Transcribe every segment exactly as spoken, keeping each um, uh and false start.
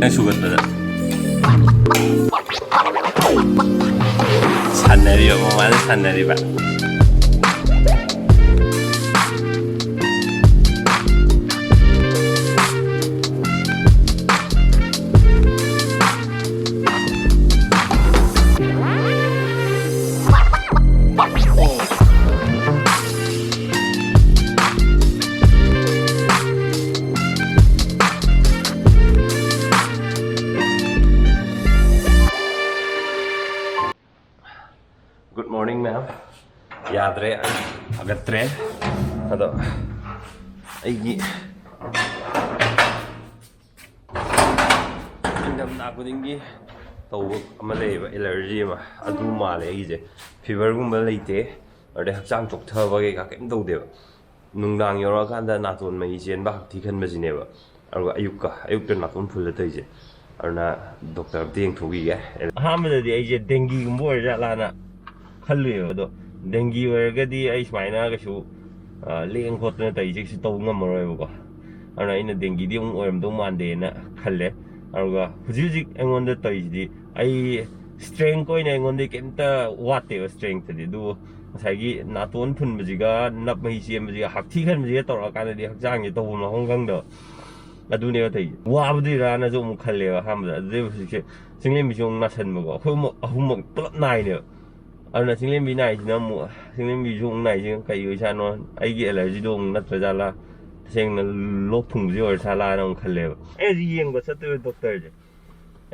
ꯁꯨꯒꯠꯄꯗ ꯁꯥꯟꯅꯔꯤꯕ, ꯃꯃꯥꯅ ꯁꯥꯟꯅꯔꯤꯕ꯫ Good morning, ma'am. ꯌꯥꯗ꯭ꯔꯦ, ꯑꯩ ꯐꯒꯠꯇ꯭ꯔꯦ꯫ ꯑꯗꯣ ꯑꯩꯒꯤ ꯏꯪꯊꯝꯊꯥ ꯈꯨꯗꯤꯡꯒꯤ ꯇꯧꯕ ꯑꯃ ꯂꯩꯌꯦꯕ, ꯑꯦꯂꯔꯖꯤ ꯑꯃ, ꯑꯗꯨ ꯃꯥꯜꯂꯦ ꯑꯩꯒꯤꯁꯦ꯫ ꯐꯤꯚꯔꯒꯨꯝꯕ ꯂꯩꯇꯦ, ꯑꯗꯩ ꯍꯛꯆꯥꯡ ꯆꯣꯛꯊꯕ ꯀꯩꯀꯥ ꯀꯩꯝ ꯇꯧꯗꯦꯕ꯫ ꯅꯨꯡꯗꯥꯡ ꯌꯧꯔꯛꯑꯀꯥꯟꯗ ꯅꯥꯇꯣꯟ ꯃꯍꯤ ꯆꯦꯟꯕ, ꯍꯛꯊꯤ ꯈꯟꯕꯁꯤꯅꯦꯕ꯫ ꯑꯗꯨꯒ ꯑꯌꯨꯛꯀ ꯑꯌꯨꯛꯇ ꯅꯥꯇꯣꯟ ꯐꯨꯜꯂ ꯇꯧꯔꯤꯁꯦ꯫ ꯑꯗꯨꯅ ꯗꯣꯛꯇꯔ ꯑꯝꯇ ꯌꯦꯡꯊꯣꯛꯈꯤꯒꯦ꯫ ꯑꯍꯥꯟꯕꯗꯗꯤ ꯑꯩꯁꯦ ꯗꯦꯡꯒꯤꯒꯨꯝꯕ ꯑꯣꯏꯔꯖꯥꯠꯂꯥꯅ ꯈꯜꯂꯨꯏꯕ꯫ ꯑꯗꯣ ꯗꯦꯡꯒꯤ ꯑꯣꯏꯔꯒꯗꯤ ꯑꯩ ꯁꯨꯃꯥꯏꯅ ꯀꯩꯁꯨ, ꯑ, ꯂꯦꯡ ꯈꯣꯠꯇꯅ ꯇꯧꯔꯤꯁꯦ ꯀꯩꯁꯨ ꯇꯧꯕ ꯉꯝꯃꯔꯣꯏꯕꯀꯣ꯫ ꯑꯗꯨꯅ ꯑꯩꯅ ꯗꯦꯡꯒꯤꯗꯤ ꯑꯃꯨꯛ ꯑꯣꯏꯔꯝꯗꯧ ꯃꯥꯟꯗꯦꯅ ꯈꯜꯂꯦ꯫ ꯑꯗꯨꯒ ꯍꯧꯖꯤꯛ ꯍꯧꯖꯤꯛ ꯑꯩꯉꯣꯟꯗ ꯇꯧꯔꯤꯁꯤꯗꯤ, ꯑꯩ ꯁ꯭ꯇꯔꯦꯡ ꯑꯣꯏꯅ ꯑꯩꯉꯣꯟꯗ ꯀꯩꯝꯇ ꯋꯥꯠꯇꯦꯕ, ꯁ꯭ꯇꯔꯦꯡꯇꯗꯤ꯫ ꯑꯗꯨꯕꯨ ꯉꯁꯥꯏꯒꯤ ꯅꯥꯇꯣꯟ ꯐꯨꯟꯕꯁꯤꯒ, ꯅꯞ ꯃꯍꯤ ꯆꯦꯟꯕꯁꯤꯒ, ꯍꯛꯊꯤ ꯈꯟꯕꯁꯤꯒ ꯇꯧꯔꯛꯑꯀꯥꯟꯗꯗꯤ ꯍꯛꯆꯥꯡꯁꯦ ꯇꯧꯐꯝ ꯂꯥꯛꯐꯝ ꯈꯪꯗꯕ꯫ ꯑꯗꯨꯅꯦꯕ ꯇꯧꯔꯤꯁꯦ꯫ ꯋꯥꯕꯗꯨꯏꯔꯥꯅꯁꯨ ꯑꯃꯨꯛ ꯈꯜꯂꯦꯕ ꯑꯍꯥꯟꯕꯗ꯫ ꯑꯗꯨꯗꯩ ꯍꯧꯖꯤꯛꯁꯦ ꯆꯤꯡꯂꯦꯝꯕꯤꯁꯨ ꯑꯃꯨꯛ ꯅꯥꯁꯟꯕꯀꯣ꯫ ꯑꯩꯈꯣꯏ ꯑꯃꯨꯛ ꯑꯍꯨꯝꯃꯛ ꯄꯨꯂꯞ ꯅꯥꯏꯅꯦꯕ꯫ ꯑꯗꯨꯅ ꯆꯤꯡꯂꯦꯝꯕꯤ ꯅꯥꯏꯁꯤꯅ ꯑꯃꯨꯛ, ꯆꯤꯡꯂꯦꯝꯕꯤꯁꯨ ꯑꯃꯨꯛ ꯅꯥꯏꯁꯤꯅ ꯀꯩ ꯑꯣꯏꯖꯥꯠꯅꯣ? ꯑꯩꯒꯤ ꯑꯦꯂꯔꯖꯤꯗꯣ ꯑꯃꯨꯛ ꯅꯠꯇ꯭ꯔꯖꯥꯠꯂꯥ? ꯇꯁꯦꯡꯅ ꯂꯣꯛ ꯊꯨꯡꯕꯁꯤ ꯑꯣꯏꯔ ꯖꯥꯠꯂꯥꯅ ꯑꯃꯨꯛ ꯈꯜꯂꯦꯕ꯫ ꯑꯩ ꯍꯧꯖꯤꯛ ꯌꯦꯡꯕ ꯆꯠꯇꯣꯏꯕ ꯗꯣꯛꯇꯔꯁꯦ꯫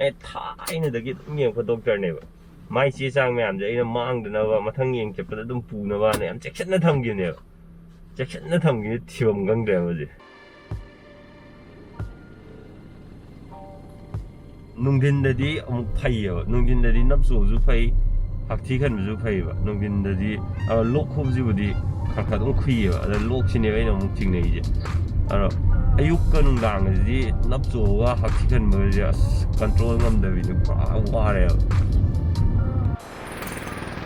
ꯑꯩ ꯊꯥꯏꯅꯗꯒꯤ ꯑꯗꯨꯝ ꯌꯦꯡꯉꯛꯄ ꯗꯣꯛꯇꯔꯅꯦꯕ꯫ ꯃꯥꯏ ꯆꯦ ꯆꯥꯡ ꯃꯌꯥꯝꯁꯦ ꯑꯩꯅ ꯃꯥꯡꯗꯅꯕ, ꯃꯊꯪ ꯌꯦꯡ ꯆꯠꯄꯗ ꯑꯗꯨꯝ ꯄꯨꯅꯕꯅ ꯌꯥꯝ ꯆꯦꯛꯁꯤꯟꯅ ꯊꯝꯈꯤꯕꯅꯦꯕ꯫ ꯆꯦꯛꯁꯤꯟꯅ ꯊꯝꯈꯤꯕ, ꯊꯤꯐꯝ ꯈꯪꯗ꯭ꯔꯦꯕ ꯍꯧꯖꯤꯛ꯫ ꯅꯨꯡꯊꯤꯟꯗꯗꯤ ꯑꯃꯨꯛ ꯐꯩꯌꯦꯕ, ꯅꯨꯡꯊꯤꯟꯗꯗꯤ ꯅꯞ ꯆꯣꯕꯁꯨ ꯐꯩ, ꯍꯛꯊꯤ ꯈꯟꯕꯁꯨ ꯐꯩꯌꯦꯕ꯫ ꯅꯨꯡꯊꯤꯟꯗꯗꯤ, ꯑ, ꯂꯣꯛ ꯈꯨꯕꯁꯤꯕꯨꯗꯤ ꯈꯔ ꯈꯔ ꯑꯗꯨꯝ ꯈꯨꯏꯌꯦꯕ, ꯑꯗ ꯂꯣꯛꯁꯤꯅꯦꯕ ꯑꯩꯅ ꯑꯃꯨꯛ ꯆꯤꯡꯅꯩꯁꯦ꯫ ꯑꯗꯣ ꯑꯌꯨꯛꯀ ꯅꯨꯡꯗꯥꯡꯒꯁꯤꯗꯤ ꯅꯞ ꯆꯣꯕꯒ ꯍꯛꯊꯤ ꯈꯟꯕꯒꯁꯦ ꯑꯁ ꯀꯟꯇ꯭ꯔꯣꯜ ꯉꯝꯗꯕꯤꯅꯦ, ꯄꯨꯔꯥ ꯋꯥꯔꯦꯕ꯫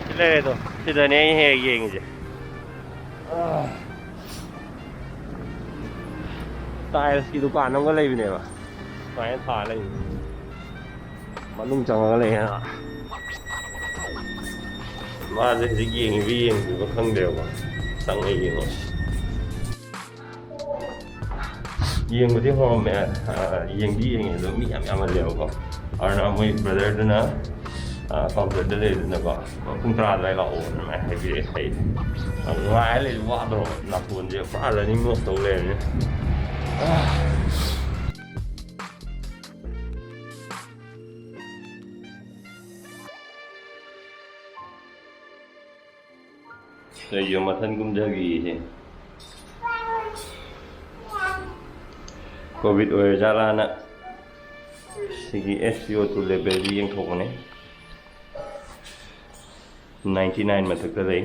ꯁꯤ ꯂꯩꯔꯦ ꯑꯗꯣ, ꯁꯤꯗꯅꯦ ꯑꯩꯅ ꯍꯦꯛ ꯍꯦꯛ ꯌꯦꯡꯉꯤꯁꯦ꯫ ꯇꯥꯏꯜꯁꯀꯤ ꯗꯨꯀꯥꯟ ꯑꯃꯒ ꯂꯩꯕꯅꯦꯕ꯫ ꯁꯨꯃꯥꯏꯅ ꯊꯥ ꯂꯩ꯫ ꯃꯅꯨꯡ ꯆꯪꯉꯒ ꯂꯩ꯫ ꯃꯥꯁꯦ ꯍꯧꯖꯤꯛ ꯌꯦꯡꯉꯤꯕ ꯌꯦꯡꯗ꯭ꯔꯤꯕ ꯈꯪꯗꯦꯕ꯫ ꯆꯪꯉ ꯌꯦꯡꯉꯣ꯫ ꯌꯦꯡꯕꯗꯤ ꯍꯧꯔꯝꯃꯦ꯫ ꯑ, ꯌꯦꯡꯗꯤ ꯌꯦꯡꯉꯦ, ꯑꯗꯣ ꯃꯤ ꯌꯥꯝ ꯌꯥꯝꯃꯜꯂꯦꯕꯀꯣ꯫ ꯑꯗꯨꯅ ꯃꯣꯏ ꯕ꯭ꯔꯗꯔꯗꯨꯅ, ꯑ, ꯀꯥꯎꯟꯇꯔꯗ ꯂꯩꯕꯅꯤꯅꯀꯣ, "ꯄꯨꯡ ꯇꯔꯥ ꯑꯗꯨꯋꯥꯏ ꯂꯥꯛꯑꯣ" ꯑꯗꯨꯃꯥꯏꯅ ꯍꯥꯏꯕꯤꯔꯛꯑꯦ꯫ ꯑꯩ ꯉꯥꯏ ꯂꯩꯕ ꯋꯥꯗ꯭ꯔꯣ? ꯅꯥꯇꯣꯟꯁꯦ ꯄꯨꯔꯥ ꯔꯟꯅꯤꯡ ꯅꯣꯁ ꯇꯧ ꯂꯩꯔꯝꯃꯦ꯫ ꯀꯩꯒꯤꯅꯣ ꯃꯊꯟ ꯀꯨꯝꯊꯈꯤꯁꯦ? ꯀꯣꯚꯤꯗ ꯑꯣꯏꯔꯖꯥꯠꯂꯥꯅ ꯁꯤꯒꯤ ꯑꯦꯁ ꯄꯤ ꯑꯣ ꯇꯨ ꯂꯦꯚꯦꯜꯁꯤ ꯌꯦꯡꯊꯣꯛꯄꯅꯦ꯫ ꯅꯥꯏꯟꯇꯤ ꯅꯥꯏꯟ ꯃꯊꯛꯇ ꯂꯩ꯫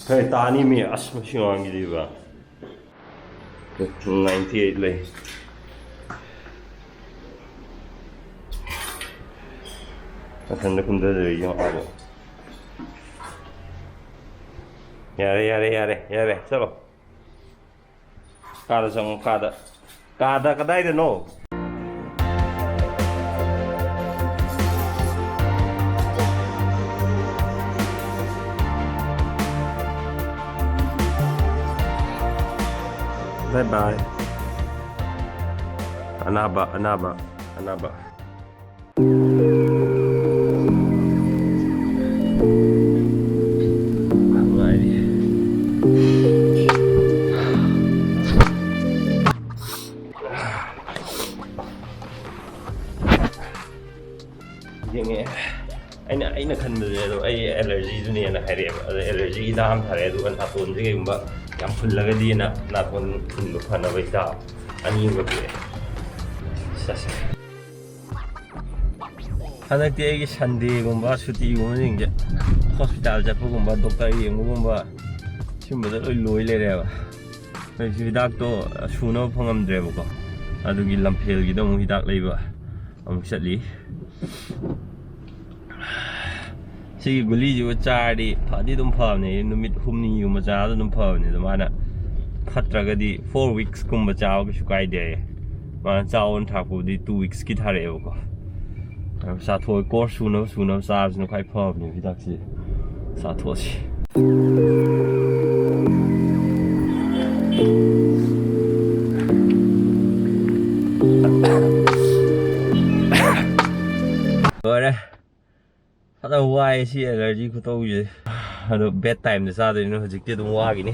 ꯈꯔ ꯇꯥꯅꯤ ꯃꯤ꯫ ꯑꯁ, ꯃꯁꯤ ꯑꯉꯥꯡꯒꯤꯗꯤꯕ꯫ ꯅꯥꯏꯟꯇꯤ ꯑꯩꯠ ꯂꯩ꯫ ꯃꯊꯟꯗ ꯀꯨꯝꯊꯖꯔꯛꯏ ꯌꯦꯡꯉꯣ꯫ ꯌꯥꯔꯦ, ꯌꯥꯔꯦ, ꯌꯥꯔꯦ, ꯌꯥꯔꯦ, ꯆꯠꯂꯣ꯫ ꯀꯥꯗ ꯆꯪꯉꯣ, ꯀꯥꯗ꯫ ꯀꯥꯗ ꯀꯗꯥꯏꯗꯅꯣ? Bye bye. ꯑꯅꯥꯕ, ꯑꯅꯥꯕ, ꯑꯅꯥꯕ꯫ ꯅꯨꯡꯉꯥꯏꯔꯤ꯫ ꯌꯦꯡꯉꯦ꯫ ꯑꯩꯅ, ꯑꯩꯅ ꯈꯟꯕꯗꯨꯅꯦ ꯑꯗꯣ ꯑꯩ ꯑꯦꯂꯔꯖꯤꯗꯨꯅꯦꯅ ꯍꯥꯏꯔꯛꯑꯦꯕ꯫ ꯑꯗꯣ ꯑꯦꯂꯔꯖꯤ ꯍꯤꯗꯥꯛ ꯑꯃ ꯊꯥꯔꯛꯑꯦ, ꯑꯗꯨꯒ ꯅꯥꯇꯣꯟꯁꯦ ꯀꯩꯒꯨꯝꯕ ꯌꯥꯝ ꯐꯨꯜꯂꯒꯗꯤꯅ ꯅꯥꯇꯣꯟ ꯐꯨꯟꯕ ꯐꯅꯕ ꯍꯤꯗꯥꯛ ꯑꯅꯤ ꯑꯃꯒ ꯄꯤꯔꯛꯑꯦ꯫ ꯆꯠꯁꯦ꯫ ꯍꯟꯗꯛꯇꯤ ꯑꯩꯒꯤ ꯁꯟꯗꯦꯒꯨꯝꯕ ꯁꯨꯇꯤꯒꯨꯝꯕꯁꯤꯡꯁꯦ ꯍꯣꯁꯄꯤꯇꯥꯜ ꯆꯠꯄꯒꯨꯝꯕ, ꯗꯣꯛꯇꯔ ꯌꯦꯡꯕꯒꯨꯝꯕ, ꯁꯤꯒꯨꯝꯕꯗ ꯂꯣꯏ ꯂꯣꯏ ꯂꯩꯔꯦꯕ꯫ ꯑꯩꯁꯨ ꯍꯤꯗꯥꯛꯇꯣ ꯁꯨꯅꯕ ꯐꯪꯉꯝꯗ꯭ꯔꯦꯕꯀꯣ, ꯑꯗꯨꯒꯤ ꯂꯝꯐꯦꯜꯒꯤꯗ ꯑꯃꯨꯛ ꯍꯤꯗꯥꯛ ꯂꯩꯕ ꯑꯃꯨꯛ ꯆꯠꯂꯤ꯫ ꯁꯤꯒꯤ ꯒꯨꯂꯤꯁꯤꯕꯨ ꯆꯥꯔꯗꯤ ꯐꯗꯤ ꯑꯗꯨꯝ ꯐꯕꯅꯦ, ꯅꯨꯃꯤꯠ ꯍꯨꯝꯅꯤꯒꯨꯝꯕ ꯆꯥꯕꯗ ꯑꯗꯨꯝ ꯐꯕꯅꯦ꯫ ꯑꯗꯣ ꯃꯥꯅ ꯐꯠꯇ꯭ꯔꯒꯗꯤ four weeks ꯀꯨꯝꯕ ꯆꯥꯕ ꯀꯩꯁꯨ ꯀꯥꯏꯗꯦ ꯍꯥꯏꯌꯦ꯫ ꯃꯥꯅ ꯆꯥꯎꯅ ꯊꯥꯔꯛꯄꯕꯨꯗꯤ two weeks ꯀꯤ ꯊꯥꯔꯛꯑꯦꯕꯀꯣ꯫ ꯑꯗꯨ ꯆꯥꯊꯣꯛꯑꯦ, course ꯁꯨꯅꯕ ꯁꯨꯅꯕ ꯆꯥꯕꯁꯤꯅ ꯈ꯭ꯋꯥꯏ ꯐꯕꯅꯦꯕ ꯍꯤꯗꯥꯛꯁꯦ꯫ ꯆꯥꯊꯣꯛꯑꯁꯤ꯫ ꯂꯣꯏꯔꯦ꯫ ꯐꯖꯅ ꯋꯥꯏ ꯁꯤ allergy ꯈꯨꯇꯧꯁꯦ꯫ ꯑꯗꯣ bed time ꯗ ꯆꯥꯗꯣꯏꯅꯤꯅ ꯍꯧꯖꯤꯛꯇꯤ ꯑꯗꯨꯝ ꯋꯥꯒꯤꯅꯤ꯫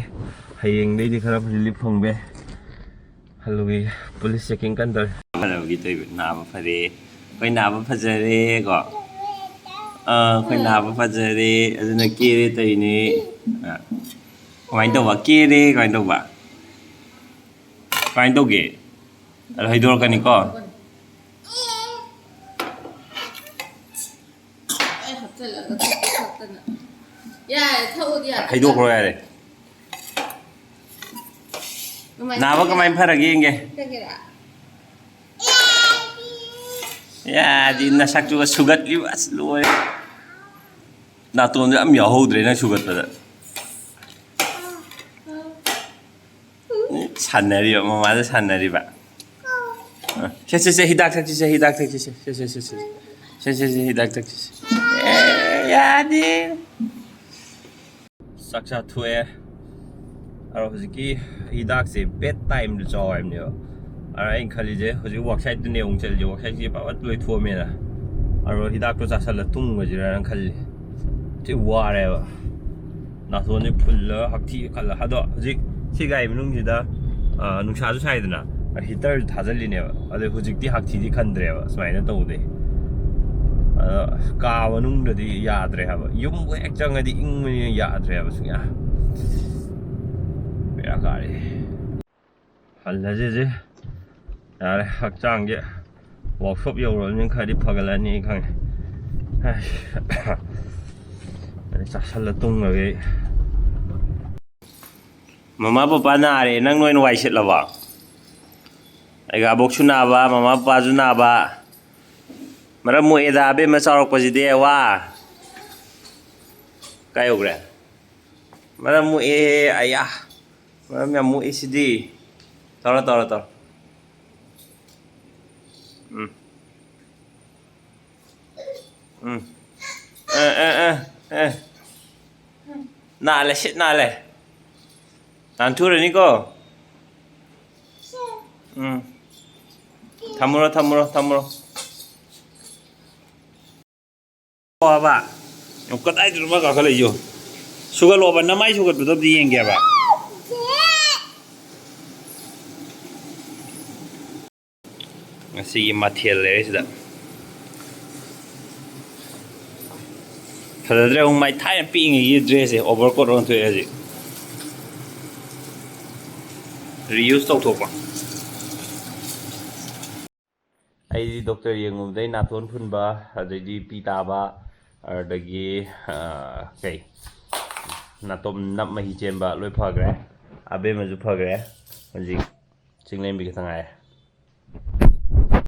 ꯍꯌꯦꯡꯗꯩꯗꯤ ꯈꯔ relief ꯐꯪꯕ ꯌꯥꯏ꯫ ꯍꯜꯂꯨꯒꯤ police checking ꯀꯟꯅ ꯇꯧꯔꯤ꯫ ꯐꯔꯕꯒꯤ ꯇꯧꯏꯕ, ꯅꯥꯕ ꯐꯔꯦ꯫ ꯑꯩꯈꯣꯏ ꯅꯥꯕ ꯐꯖꯔꯦ ꯀꯣ꯫ ꯑꯥ, ꯑꯩꯈꯣꯏ ꯅꯥꯕ ꯐꯖꯔꯦ꯫ ꯑꯗꯨꯅ ꯀꯦꯔꯦ ꯇꯧꯔꯤꯅꯦ꯫ ꯑꯥ꯫ ꯀꯃꯥꯏꯅ ꯇꯧꯕ? ꯀꯦꯔꯦ ꯀꯃꯥꯏꯅ ꯇꯧꯕ? ꯀꯃꯥꯏꯅ ꯇꯧꯒꯦ? ꯑꯗꯣ ꯍꯩꯗꯣꯔꯛꯀꯅꯤꯀꯣ꯫ ꯑꯩ ꯍꯥꯞꯆꯜꯂꯒ ꯊꯛꯄ ꯈꯛꯇꯅ꯫ ꯌꯥꯔꯦ, ꯊꯛꯎꯗꯤ ꯌꯥꯔꯦ꯫ ꯍꯩꯗꯣꯛꯈ꯭ꯔꯣ ꯌꯥꯔꯦ꯫ ꯅꯨꯡꯉꯥꯏ-, ꯅꯥꯕ ꯀꯃꯥꯏꯅ ꯐꯔꯒꯦ ꯌꯦꯡꯒꯦ꯫ ꯊꯛꯀꯦꯔꯥ? ꯌꯥꯗꯤ ꯅꯁꯛꯇꯨꯒ ꯁꯨꯒꯠꯂꯤꯕ, ꯑꯁ, ꯂꯣꯏꯔꯦ꯫ ꯅꯥꯇꯣꯟꯗ ꯌꯥꯝ ꯌꯥꯎꯍꯧꯗ꯭ꯔꯦ ꯅꯪ ꯁꯨꯒꯠꯄꯗ꯫ ꯁꯥꯟꯅꯔꯤꯕ, ꯃꯃꯥꯗ ꯁꯥꯟꯅꯔꯤꯕ꯫ ꯑ, ꯁꯦ, ꯁꯦ, ꯁꯦ, ꯍꯤꯗꯥꯛ ꯊꯛꯁꯤ, ꯁꯦ, ꯍꯤꯗꯥꯛ ꯊꯛꯁꯤ, ꯁꯦ꯫ ꯁꯦ, ꯁꯦ, ꯁꯦ, ꯁꯦ, ꯁꯦ, ꯍꯤꯗꯥꯛ ꯊꯛꯁꯤ, ꯁꯦ꯫ ꯑꯦ, ꯌꯥꯗꯦ꯫ ꯆꯥꯛ ꯆꯥꯊꯣꯛꯑꯦ꯫ ꯑꯗꯣ ꯍꯧꯖꯤꯛꯀꯤ ꯍꯤꯗꯥꯛꯁꯦ bed time ꯗ ꯆꯥꯎ ꯍꯥꯏꯕꯅꯦꯕ꯫ ꯑꯗ ꯑꯩꯅ ꯈꯜꯂꯤꯁꯦ, ꯍꯧꯖꯤꯛ work site ꯇꯨꯅꯦ ꯑꯃꯨꯛ ꯆꯠꯂꯤꯁꯦ, work site ꯁꯦ ꯄꯠ ꯄꯠ ꯂꯣꯏꯊꯣꯛꯑꯝꯃꯦꯅ꯫ ꯑꯗꯣ ꯍꯤꯗꯥꯛꯇꯣ ꯆꯥꯁꯜꯂ ꯇꯨꯝꯒ꯭ꯔꯁꯤꯔꯥꯅ ꯈꯜꯂꯤ꯫ ꯊꯤ ꯋꯥꯔꯦꯕ꯫ ꯅꯥꯇꯣꯟꯁꯦ ꯐꯨꯜꯂꯒ ꯍꯛꯊꯤ ꯈꯜꯂ꯫ ꯑꯗꯣ ꯍꯧꯖꯤꯛ ꯁꯤ ꯒꯥꯔꯤ ꯃꯅꯨꯡꯁꯤꯗ, ꯑ, ꯅꯨꯡꯁꯥꯁꯨ ꯁꯥꯏꯗꯅ, heater ꯁꯨ ꯊꯥꯖꯤꯜꯂꯤꯅꯦꯕ꯫ ꯑꯗꯩ ꯍꯧꯖꯤꯛꯇꯤ ꯍꯛꯊꯤꯗꯤ ꯈꯟꯗ꯭ꯔꯦꯕ ꯁꯨꯃꯥꯏꯅ ꯇꯧꯕꯗꯩ꯫ ꯑꯗꯣ ꯀꯥ ꯃꯅꯨꯡꯗꯗꯤ ꯌꯥꯗ꯭ꯔꯦ ꯍꯥꯏꯕ꯫ ꯌꯨꯝꯕꯨ ꯍꯦꯛ ꯆꯪꯉꯗꯤ ꯏꯪꯕꯅꯤꯅ ꯌꯥꯗ꯭ꯔꯦꯕ ꯁꯨꯡꯌꯥ꯫ ꯕꯦꯔꯥ ꯀꯥꯔꯦ꯫ ꯍꯜꯂꯁꯤꯁꯦ꯫ ꯌꯥꯔꯦ, ꯍꯛꯆꯥꯡꯁꯦ workshop ꯌꯧꯔꯕꯅꯤꯅ ꯈꯔꯗꯤ ꯐꯒꯠꯂꯅꯤ ꯈꯪꯉꯦ꯫ ꯑꯩꯁ꯫ ꯑꯗꯩ ꯆꯥꯁꯜꯂ ꯇꯨꯝꯈ꯭ꯔꯒꯦ ꯑꯩ꯫ ꯃꯃꯥ ꯄꯄꯥ ꯅꯥꯔꯦ, ꯅꯪ ꯅꯣꯏꯅ ꯋꯥꯏ ꯁꯤꯠꯂꯕꯣ? ꯑꯩꯒ ꯑꯕꯣꯛꯁꯨ ꯅꯥꯕ, ꯃꯃꯥ ꯄꯄꯥꯁꯨ ꯅꯥꯕ꯫ ꯃꯔꯝ ꯃꯣꯛꯑꯦꯗ ꯑꯕꯦꯝꯃ ꯆꯥꯎꯔꯛꯄꯁꯤꯗꯤ, ꯋꯥ꯫ ꯀꯥꯏ ꯌꯧꯈ꯭ꯔꯦ? ꯃꯔꯝ ꯃꯣꯛꯑꯦ, ꯑꯌꯥ꯫ ꯃꯔꯝ ꯌꯥꯝ ꯃꯣꯛꯏꯁꯤꯗꯤ꯫ ꯇꯧꯔꯣ, ꯇꯧꯔꯣ, ꯇꯧꯔꯣ꯫ ꯎꯝ꯫ ꯎꯝ꯫ ꯑꯦ, ꯑꯦ, ꯑꯦ, ꯑꯦ꯫ ꯅꯥꯜꯂꯦ, ꯁꯤꯠ ꯅꯥꯜꯂꯦ꯫ ꯅꯥꯟꯊꯨꯔꯅꯤꯀꯣ꯫ ꯎꯝ꯫ ꯊꯝꯃꯨꯔꯣ, ꯊꯝꯃꯨꯔꯣ, ꯊꯝꯃꯨꯔꯣ꯫ ꯕꯥ, ꯀꯗꯥꯏꯗꯅꯣ ꯃꯥ ꯀꯥꯈꯠꯂꯛꯏꯁꯤꯕꯣ? ꯁꯨꯒꯠꯂꯣꯕ, ꯅꯃꯥꯏ ꯁꯨꯒꯠꯄꯗꯣ ꯑꯝꯇ ꯌꯦꯡꯒꯦꯕ꯫ ꯉꯁꯤꯒꯤ ꯃꯊꯦꯜ ꯂꯩꯔꯦ ꯁꯤꯗ꯫ ꯐꯖꯗ꯭ꯔꯦ ꯑꯃꯨꯛ ꯃꯥꯏ ꯊꯥꯏꯅ ꯄꯤꯛꯏꯉꯩꯒꯤ dress ꯁꯦ overcoat ꯑꯣꯟꯊꯣꯛꯑꯦ ꯍꯧꯖꯤꯛ꯫ Reuse ꯇꯧꯊꯣꯛꯄ꯫ ꯑꯩꯗꯤ doctor ꯌꯦꯡꯉꯨꯕꯗꯩ ꯅꯥꯇꯣꯟ ꯐꯨꯟꯕ, ꯑꯗꯩꯗꯤ ꯄꯤ ꯇꯥꯕ, ꯑꯗꯒꯤ, ꯑ, ꯀꯩ, ꯅꯥꯇꯣꯝ ꯅꯞ ꯃꯍꯤ ꯆꯦꯟꯕ ꯂꯣꯏ ꯐꯈ꯭ꯔꯦ꯫ ꯑꯕꯦꯝꯃꯁꯨ ꯐꯈ꯭ꯔꯦ꯫ ꯍꯧꯖꯤꯛ ꯆꯤꯡꯂꯦꯝꯕꯤ ꯈꯛꯇ ꯉꯥꯏꯔꯦ꯫